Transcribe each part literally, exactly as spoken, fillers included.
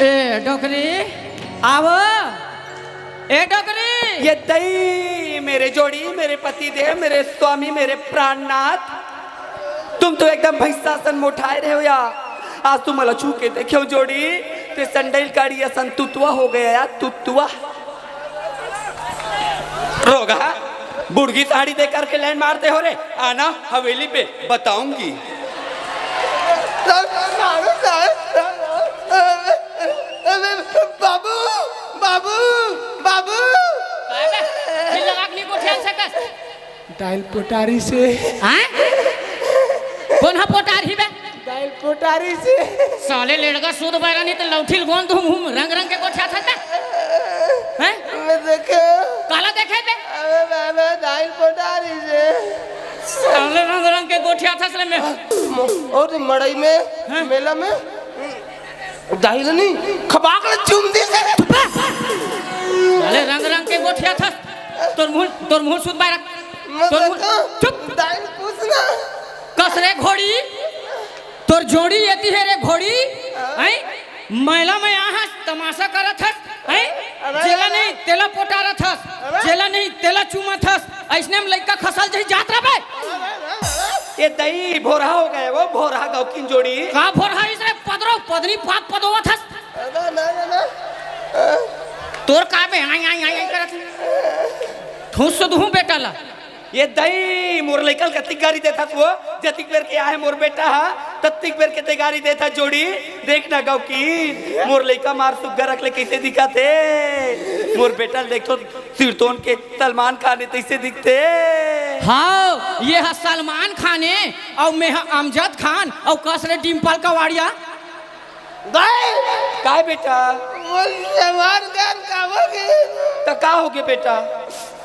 ए डोकरी, आव। ए डोकरी। ये दई, मेरे जोड़ी, मेरे पति देव, मेरे स्वामी, मेरे प्राणनाथ, तुम तो एकदम भैंसा सन मोटाए रहे हो यार। आज तुम मला छू के देखे हो जोड़ी, ते संडैल काड़ी असन तुतुआ हो गया यार, तुतुआ। रोगहा, बुढ़गी साड़ी दे करके लाइन मारते हो रे। आना हवेली पे, बताऊंगी। बाबू, बाबू, बाबू। काय बे? चिल्ला लाग नी गोठियान सकस। डाइल पोटारी से। हाँ? कोन हा पोटारी बे? डाइल पोटारी से। साले लेड़गा सूद बैरा नी त लौठिल गोंद धूम हूम रंग रंग के गोठियाथस बे। हैं? मैं देखे। काला देखे बे? अबे बाबा, डाइल पोटारी से। साले रंग रंग के गोठियाथस ले मैं। म-, और मड़ई में, हाँ? मेला में, डाइल नी, खबाक ले चुम दी से। साले रंग रंग के गोठियाथस। तोर मुंह, तोर मुंह सूद बैरा। मैं तोर मुंह, देखा, चुप। डाइल पूछना। कस रे घोड़ी। तोर जोड़ी एती हे रे घोड़ी, हैं? मैला में आहस, तमाशा करत हस, हैं? अरे, जेला अरे। नहीं, तेला पोटारत हस, अरे। जेला नहीं, तेला चूमत हस, अइसने में लइका खसल जही जात रहे बे। अरे, अरे, अरे। ये दई भोरहा हो गए वो, भोरहा गौकिन जोड़ी। का भोरहा इस रे पदरो, पदनी पात पदोवत हस? अरे, ना, ना, ना। तोर का बे, आई, आई, आई, आई करत हे? ठूस से दुहूं बेटा ला। ये दई, मोर लइका ल कतिक गारी देथस वो, जतिक बेर के आहे मोर बेटा हा, ततिक बेर के ते गारी देथस जोड़ी। देख ना गौकी, मोर लइका मार सुग्घर अकले कइसे दिखत हे। मोर बेटा ल देख तो सिरतोन के सलमान खान हे तइसे दिखथे। हाव, ये हा सलमान खान हे, अउ मैं हा अमजद खान, अउ कस रे डिम्पल कवाड़िया। दाई! काय बेटा? वो सलमान खान काबर गे? त का होगे बेटा?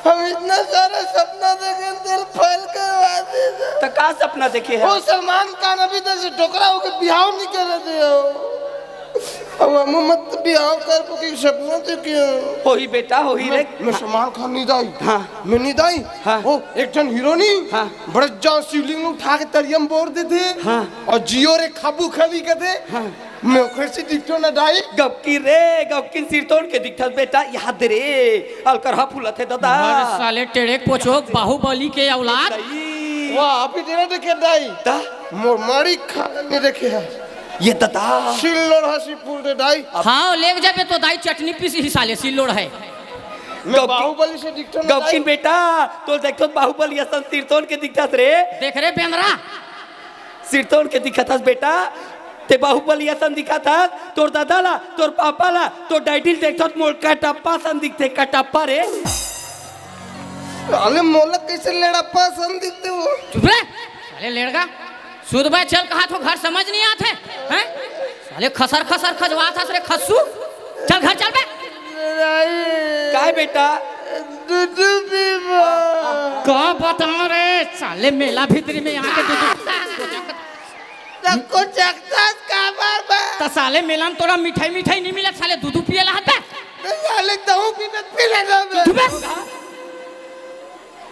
हम इतना सारा सपना देखे, दिल फैल करवा दे। त का सपना देखे हे? वो सलमान खान अभी तक से डोकरा होके बिहाव नहीं कर रहे थे। अब हम मत बिहाव कर के सपना देखे। होही बेटा, होही रे। मैं, मैं सलमान खान नहीं दाई। हाँ। मैं नहीं दाई। हाँ। वो एक जन हीरो नहीं? हाँ। बड़े जान शिवलिंग उठा के तरिया में बोर देथे। हाँ। अउ जियो रे खाबू खाबी कथे। हाँ। मैं ओखर से दिखथों ना दाई। गपकी रे, गपकिन सिरतोन के दिखथस बेटा, याद रे। अलकरहा फूलत हे दादा। अरे साले टेड़े पोचोक बाहुबली के औलाद। दाई। वाह, अभी तेरा देखे दाई। ता? मोर मारी खा नहीं देखे है। ये दादा। सिल्लोड़ हसी फूल दे दाई। हाँ, लेग जाबे तो दाई चटनी पीसही साले सिल्लोड़ हे। मैं गौकी-, बाहुबली से दिखथों ना गौकिन दाई। बेटा, तोर देखथों बाहुबली असन सिरतोन के दिखथस रे। देख रे बेंदरा। सिरतोन के दिखथस बेटा, ते बाहुबली असन दिखथस, तोर दादा ला, तोर पापा ला, तोर डैडी ल देखथस त मोला कटप्पा असन दिखथे, कटप्पा रे। साले मोला कइसे लेड़प्पा असन दिखथे वो? चुप रे, साले लेड़गा। सूद बे चल कहत हों घर समझ नहीं आत हे, हैं? साले खसर खसर खजवाथस रे खस्सू। चल घर चल बे। काय बेटा? दूधू पीबो। का बताओं रे, साले मेला भीतरी में आके दूधू। तको चखथस काबर बे? त साले मेला में तोला मिठाई मिठाई नहीं मिलत, साले दूधू पिए ला हत बे। त साले तहूं पीबे, पी ले ना बे। चुप बे।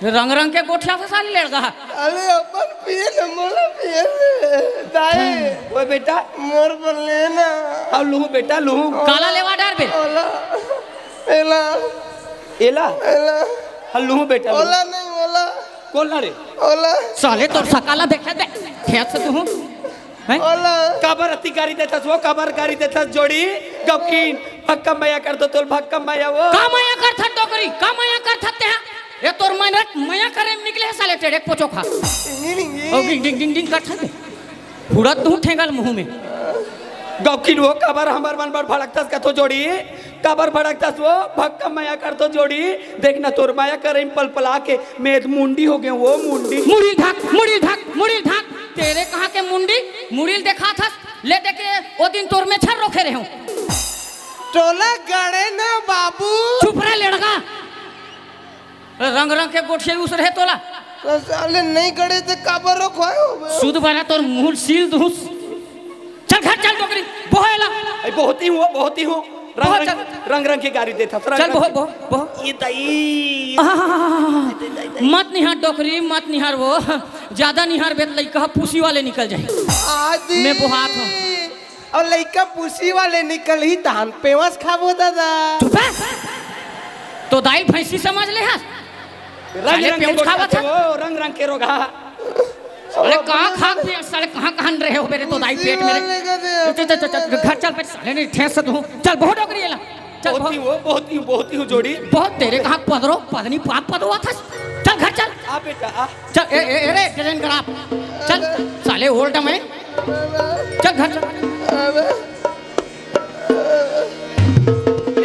रंग रंग के गोठियाथस साले लेड़गा। अरे अपन पिए न मोला पिए रे। दाई। ओए बेटा। मोर बर ले ना। अब लूहूं बेटा, लूहूं। काला लेवा डार बे। ओला। एला। एला। एला। हाँ, लूहूं बेटा, लूहूं। ओला नहीं, ओला। कोन ला रे? ओला। साले तोर सकाला देखे दे। खेत से तू हूँ। हैं? ओला। काबर अति गारी देथस वो, काबर गारी देथस जोड़ी? गपकिन, भक्कम मया कर दो तोल, भक्कम मया वो। का मया करथस डोकरी? का मया करथस तेहा? ये तोर मन रख, मया करे में निकले हे साले टेढ़े पोचोक हा। नहीं, नहीं, नहीं। ओ डिंग, डिंग, डिंग, डिंग करथस बे। फुड़त तू ठेंगल मुंह में। गपकिन वो काबर हमर मन बर भड़कथस कथो जोड़ी? काबर भड़कथस वो? भक्कम मया करथों जोड़ी। देख ना तोर मया करे में पलपला के मैं मुंडी हो गेंव वो मुंडी। मुड़ी ढाक, मुड़ी ढाक, मुड़ी ढाक। तेरे कहाँ के मुंडी? मुड़ी ल देखाथस। ले देखे ओ दिन तोर मेछर रोखे रहेंव। टोला गड़े ना बाबू। चुप रे लेड़गा। रंग रंग के गोठिया उसरे तोला। तो साले नहीं गड़े ते काबर रोखवाए हो बे? सूद बरा तोर मुंह सील दूस। चल घर चल डोकरी, बोहेला। ए, बहुत ही हुआ, बहुत ही हूँ। रंग, बहुत रंग, चल। रंग, रंग के गारी देथस, रंग, चल, रंग बोह, के। बोह, बोह। ये दाई। आह, मत निहार डोकरी, मत निहार वो। ज्यादा निहारबे त लइका ह पूसी वाले निकल जाही। आदि। मैं बोहात हूँ। अउ लइका पुसी वाले निकलही, तहान पेवस खाबो दादा। चुप है। तो दाई भैंसी समझ ले हस। रंग साले रंग के पेवस रोगहा खावत थे है। वो, रंग रंग के रोगहा। साले कहाँ खा के, साले कहाँ कहाँ रहे हो मेरे तो दाई पेट मेरे। चल, चल, चल, चल, घर चल, साले नहीं ठेस से तू। चल, बहुत डोकरी है ला। चल, बहुत ही बहुत। हो, बहुत ही, बहुत ही हो जोड़ी। बहुत तेरे कहाँ पदरो, पदनी पाप पदवा था। चल, घर चल। आ बेटा, आ। चल, ए, ए, ए, रे, ट्रेन खराब। चल, साले ओल्ड मैन। चल, घर चल।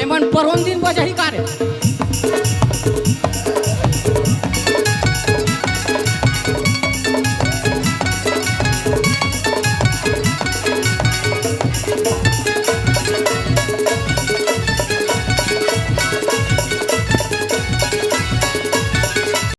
एमन परोन दिन बजही का रे?